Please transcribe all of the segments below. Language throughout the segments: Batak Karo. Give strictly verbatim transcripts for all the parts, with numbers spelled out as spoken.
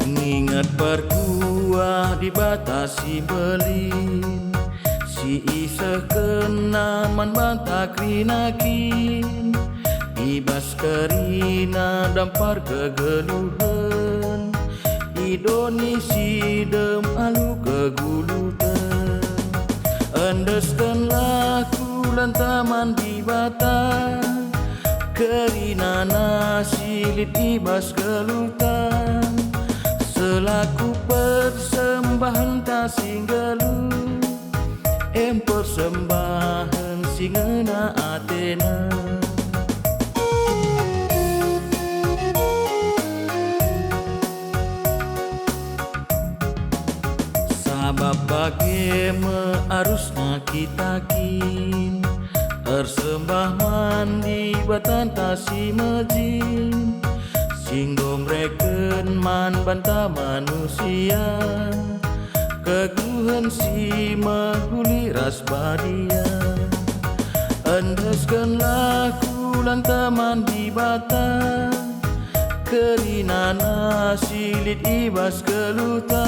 Nginget perkuah Dibata si mbelin, si isehkenNa man banta kerina kin. I bas kerina dampar kegeluhen, i doni si dem alu keguluten. Endeskenlah kulanta man Dibata, kerinana si lit i bas geluhta, selaku persembahenta si nggeluh, em persembahen si ngena ateNa. Sabap bage me arusna kita kin ersembah man Dibatanta si mejin, si enggo mereken man banta manusia kegeluhen si mehuli ras badia. Endeskenlah kulanta man Dibata, kerinana si lit i bas geluhta,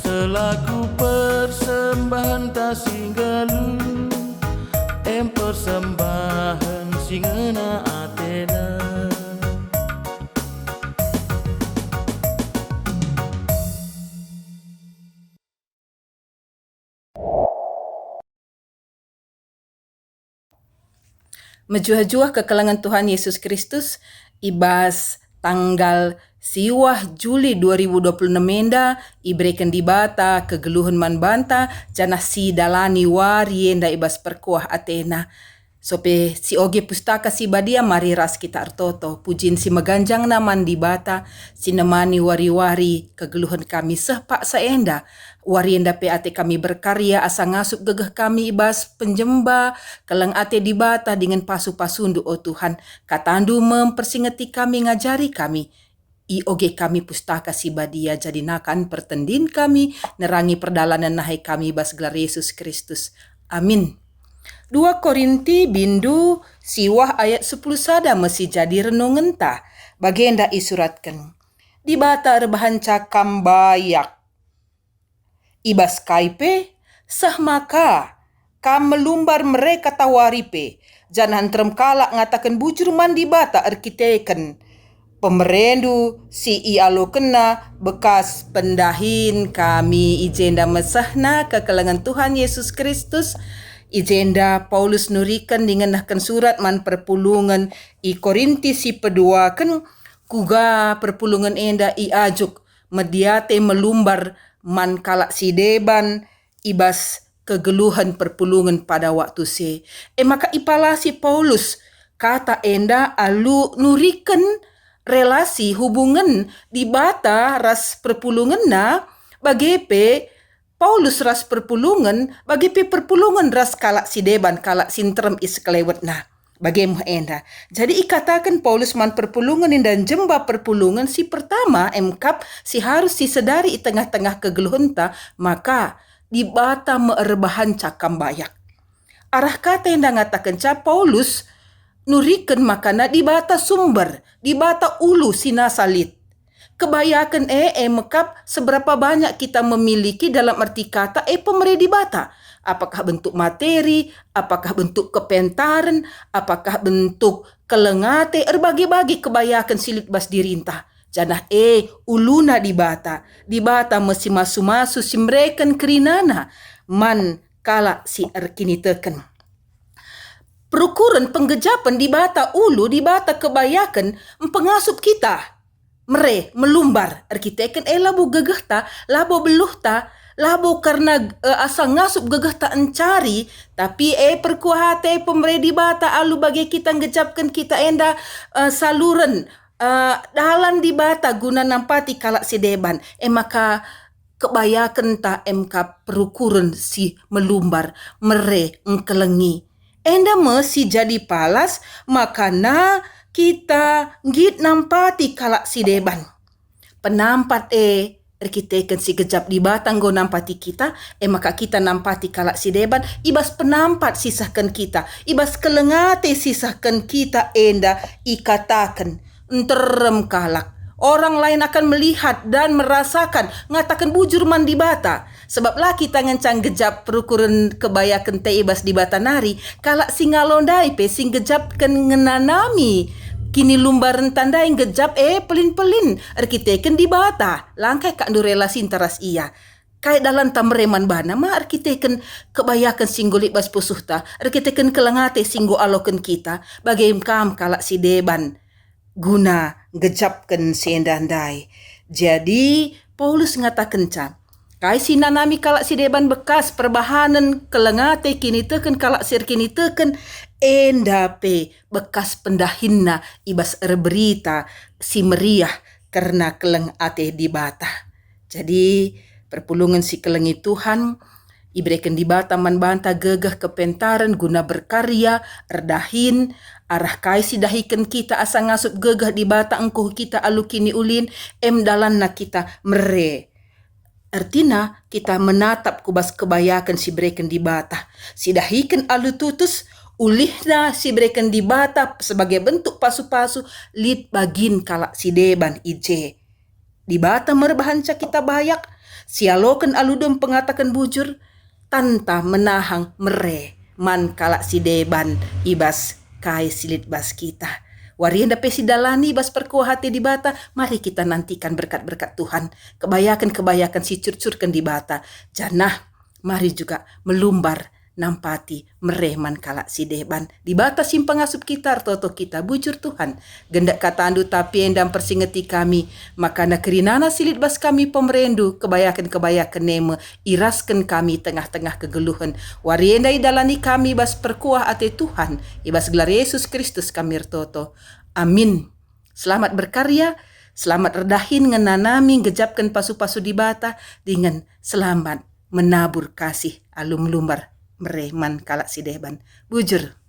selaku persembahenta si nggeluh, em persembahen si ngena ateNa. Mejuah-juah kekelengen Tuhan Yesus Kristus, i bas tanggal siwah Juli dua ribu dua puluh enem enda ibereken Dibata kegeluhen man banta, janah sidalani wari enda i bas perkuah ateNa. Sope si oge Pustaka Si Badia, mari ras kita ertoto. Pujin si meganjangna man Dibata, si nemani wari-wari kegeluhen kami seh paksa enda. Wari enda pe ate kami berkarya asa ngasup gegeh kami i bas penjemba, keleng ate Dibata dingen pasu-pasuNdu, o Tuhan. KataNdu me mpersingeti kami, ngajari kami. Ioge kami Pustaka Si Badia, jadina kan pertendin kami, nerangi perdalanen nahe kami bas gelar Yesus Kristus. Amin. Dua Korinti bindu siwah ayat sepuluh sada me si jadi renungenta. Bagenda isuratken, Dibata erbahanca kam bayak. I bas kai pe, seh maka kam melumbar mere katawari pe, janah nterem kalak ngataken bujur man Dibata erkiteken pemerendu si ialokenNa bekas pendahin kami. I jenda mesehna kekelengen Tuhan Yesus Kristus. I jenda Paulus nuriken dingen nehken surat man perpulungen i Korinti si peduaken, kuga perpulungen enda iajuk, mediate melumbar man kalak si deban i bas kegeluhen perpulungen pada waktu se. E maka ipalasi Paulus kata enda alu nuriken relasi hubungen Dibata ras perpulungenna, bage pe Paulus ras perpulungen, bage pe perpulungen ras kalak si deban, kalak si nterem i sekelewetna. Bage me enda. Jadi ikataken Paulus man perpulungen enda njemba perpulungen si pertama, emkap si harus sisedari i tengah-tengah kegeluhenta, maka Dibata me erbahanca kam bayak. Arah kata enda ngatakenca Paulus nuriken makana Dibata sumber, Dibata ulu si nasa lit. Kebayaken e, e mekap seberapa banyak kita memiliki dalam arti kata e pemere Dibata. Apakah bentuk materi, apakah bentuk kepentaren, apakah bentuk kelengate, erbage-bage kebayaken si lit bas dirinta. Janah e uluna Dibata. Dibata me si masu-masu si mereken kerinana man kalak si erkiniteken. Perukuren penggejapen Dibata ulu, Dibata kebayaken mpengasup kita mere, melumbar, erkiteken e labo gegehta, labo beluhta, labo karna, e, asa ngasup gegehta encari, tapi e perkuah ate pemere Dibata alu bage kita nggejapken kita enda, e, saluren, e, dalan Dibata guna nampati kalak si deban. E maka kebayakenta emkap perukuren si melumbar, mere, engkelengi. Enda me si jadi palas makana kita nggit nampati kalak si deban. Penampat e erkiteken si gejap Dibata enggo nampati kita, e maka kita nampati kalak si deban i bas penampat si sehken kita, i bas kelengate si sehken kita enda ikataken, nterem kalak. Orang lain akan melihat dan merasakan, ngataken bujur man Dibata. Sebab la kita ngenca nggejap perukuren kebayaken te i bas Dibata nari, kalak si ngalo ndai pe si nggejapken ngenanami kinilumbarenta ndai nggejap, e, pelin-pelin erkiteken Dibata. Langkai kak ndu relasinta ras Ia. Kai dalanta mere man baNa ma erkiteken kebayaken si enggo lit bas pusuhta, erkiteken keleng ate si enggo aloken kita, bage kam kalak si deban guna nggejapken si enda ndai. Jadi, Paulus ngatakenca, kai si nanami kalak si deban bekas perbahanen keleng ate kiniteken kalak si erkiniteken, enda pe bekas pendahinna i bas erberita si meriah kerna keleng ate Dibata. Jadi, perpulungen si kelengi Tuhan, ibereken Dibata man banta gegeh kepentaren guna berkarya, erdahin, arah kai si dahiken kita asa ngasup gegeh Dibata engkuh kita alu kiniulin, em dalanna kita mere. Ertina kita menatap ku bas kebayaken si ibereken Dibata, si dahiken alu tutus, ulihna si ibereken Dibata sebagai bentuk pasu-pasu, lit bagin kalak si deban i je. Dibata merbahanca kita bayak, sialoken alu dem pengataken bujur, tanta menahang mere man kalak si deban i bas kai si lit bas kita. Wari enda pe sidalani bas perkuah ate Dibata, mari kita nantikan berkat-berkat Tuhan, kebayaken-kebayaken si icurcurken Dibata, janah mari juga melumbar nampati mere man kalak si deban. Dibata si mpengasup kita, ertoto kita, bujur Tuhan. Gendek katandu tapi enda mpersingeti kami, makana kerinana si lit bas kami pemerendu, kebayaken-kebayaken e me irasken kami tengah-tengah kegeluhen. Wari enda idalani kami bas perkuah ate Tuhan, i bas gelar Yesus Kristus kami ertoto. Amin. Selamat berkarya, selamat erdahin ngenanami nggejapken pasu-pasu Dibata, dingen selamat menabur kasih alu melumbar mere man kalak si deban. Bujur.